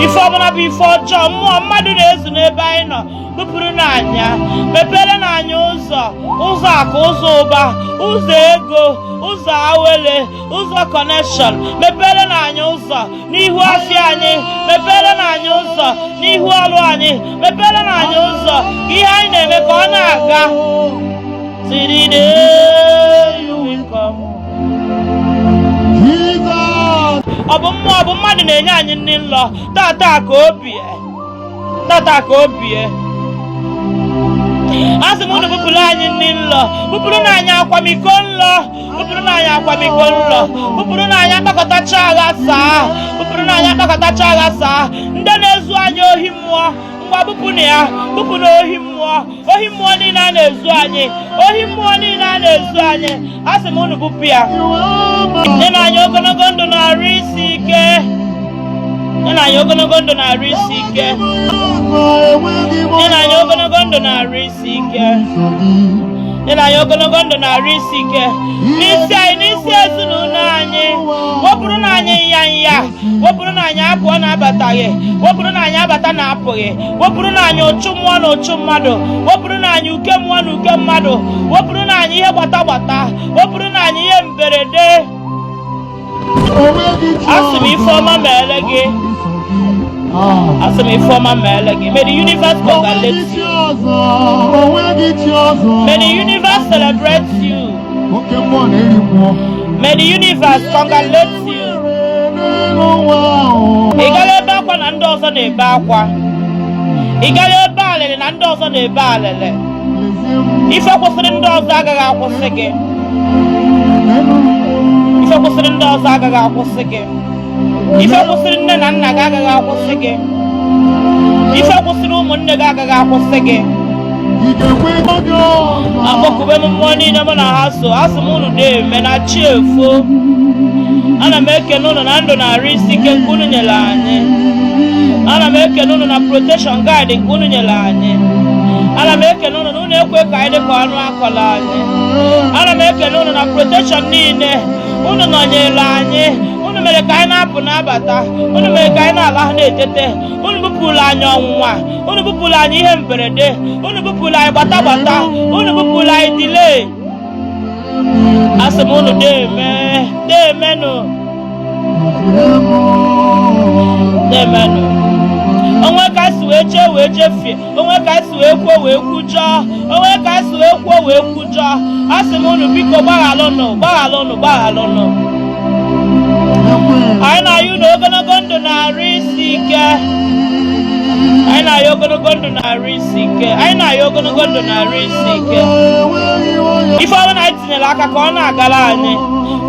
Ife ọbụla bụ ife ọjọọ mmụọ mmadụ na-ezu n'ebe anyị nọ, bupụrụ n'anya. Mepere n'anya ụzọ, ụzọ akụ, ụzọ ụba, ụzọ ego, ụzọ awele, ụzọ connection. Mepere n'anya ụzọ n'ihu afịa anyị. Mepere n'anya ụzọ n'ihu ọrụ anyị. Mepere n'anya ụzọ ka ihe anyị na-eme ka ọ na-aga. Till the day you will come. Jesus. Ọ bụ mmụọ, ọ bụ mmadụ na-enye anyị nri nlọ tata ka o bie, tata ka o bie. Asị m unu bupụrụ anyị nri nlọ, bupụrụ na anyị akwamiko nlọ, bupụrụ na anyị akwamiko nlọ, bupụrụ na anyị akpakọtacha agha saa, bupụrụ na anyị akpakọtacha agha saa. Ndị na-ezu anyị ohi mmụọ, ngwa bupụnụ ya, bupụnụ ohi mmụọ, ohi mmụọ niile a na-ezu anyị, ohi mmụọ niile a na-ezu anyị. Asị m unu bupụ ya. Nye na anyị ogologo ndụ na-arụ isi ike. Nye na anyị ogologo ndụ na-arụ isi ike. Nye na anyị ogologo ndụ na-arụ isi ike. Nye na anyị ogologo ndụ na-arụ isi ike n'isi anyị, n'isi ezinụlọ anyị. Wepụrụ na anyị nya nya, wepụrụ na anyị apụọ na-abataghị, wepụrụ na anyị abata na apụghị, wepụrụ na anyị ụchụ mmụọ na ụchụ mmadụ, wepụrụ na anyị uke mmụọ na uke mmadụ, wepụrụ na anyị ihe gbata gbata, wepụrụ na anyị ihe mberede. Asị m ife ọma meele gị. Asị m ife ọma meele gị. May the universe congratulate you. May the universe celebrate you. Oke mmụọ na-eri mmụọ. May the universe congratulate you. Ị gaghị ebe akwa na ndị ọzọ na-ebe akwa. Ị gaghị ebe alịlị na ndị ọzọ na-ebe alịlị. Ife kwụsịrị ndị ọzọ agaghị akwụsị gị. Ife kwụsịrị ndị ọzọ agaghị akwụsị gị. Ife kwụsịrị nne na nna gị agaghị akwụsị gị. Ife kwụsịrị ụmụnne gị agaghị akwụsị gị. Akpọkube m mmụọ niile mụ na ha so. Asị m unu na-eme na chi efo. Ana m ekene unu na ndụ na-arụ isi ike nke unu nyere anyị. Ana m ekene unu na protection guide nke unu nyere anyị. Ana m ekene unu na unu ekwe ka anyị dị ka ọnụ akọla anyị. Ana m ekene unu na protection niile unu nọnyere anyị. Unu mere ka anyị na-apụ na-abata. Unu mere ka anyị na-alahụ na-etete. Unu bupụrụ anyị ọnwụnwa. Unu bupụrụ anyị ihe mberede. Unu bupụrụ anyị gbata gbata. Unu bupụrụ anyị delay. Asị m unu deme, demenụ, demenụ. Onwe ka si wee jee wee jefie, onwe ka si wee kwuo wee kwujọọ, onwe ka si wee kwuo wee kwujọọ, asị m unu biko gbaghalụnụ, gbaghalụnụ, gbaghalụnụ. Anyị na-ayọ unu ogologo ndụ na-arụ isi ike. Anyị na-ayọ ogologo ndụ na-arụ isi ike. Anyị na-ayọ ogologo ndụ na-arụ isi ike. Ife ọbụla anyị tinyere aka ka ọ na-agara anyị.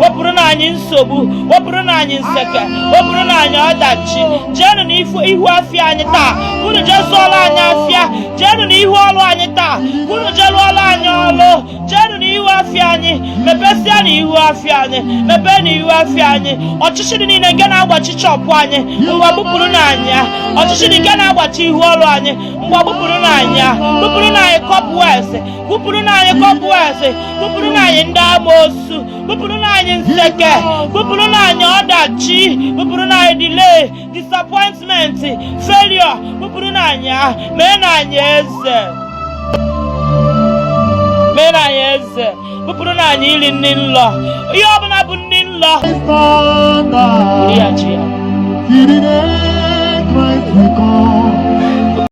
Wepụrụ na anyị nsogbu, wepụrụ na anyị nseke, wepụrụ na anyị ọdachi. Jeenụ n'ifu ihu afịa anyị taa, unu jee zụọrọ anyị afịa. Jeenụ n'ihu ọrụ anyị taa, unu jee rụọrọ anyị ọrụ. Jeenụ n'ihu afịa anyị, mepesịa n'ihu afịa anyị, mepee n'ihu afịa anyị. Ọchịchịrị niile nke na-agbachi shop anyị, ngwa bupụrụ na anyị ya. Ọchịchịrị nke na-agbachi ihu ọrụ anyị, ngwa bupụrụ na anyị ya. Bupụrụ na anyị cobwebs, bupụrụ na anyị cobwebs, bupụrụ na anyị ndị amoosu, bupụrụ na anyị nseke, bupụrụ na anyị ọdachi, bupụrụ na anyị delay, disappointment, failure, bupụrụ na anyị ya. Mee na anyị eze, mee na anyị eze. Bupụrụ na anyị iri nri nlọ, ihe ọbụla bụ nri nlọ. Iri ya ji ya. Till the day Christ will come.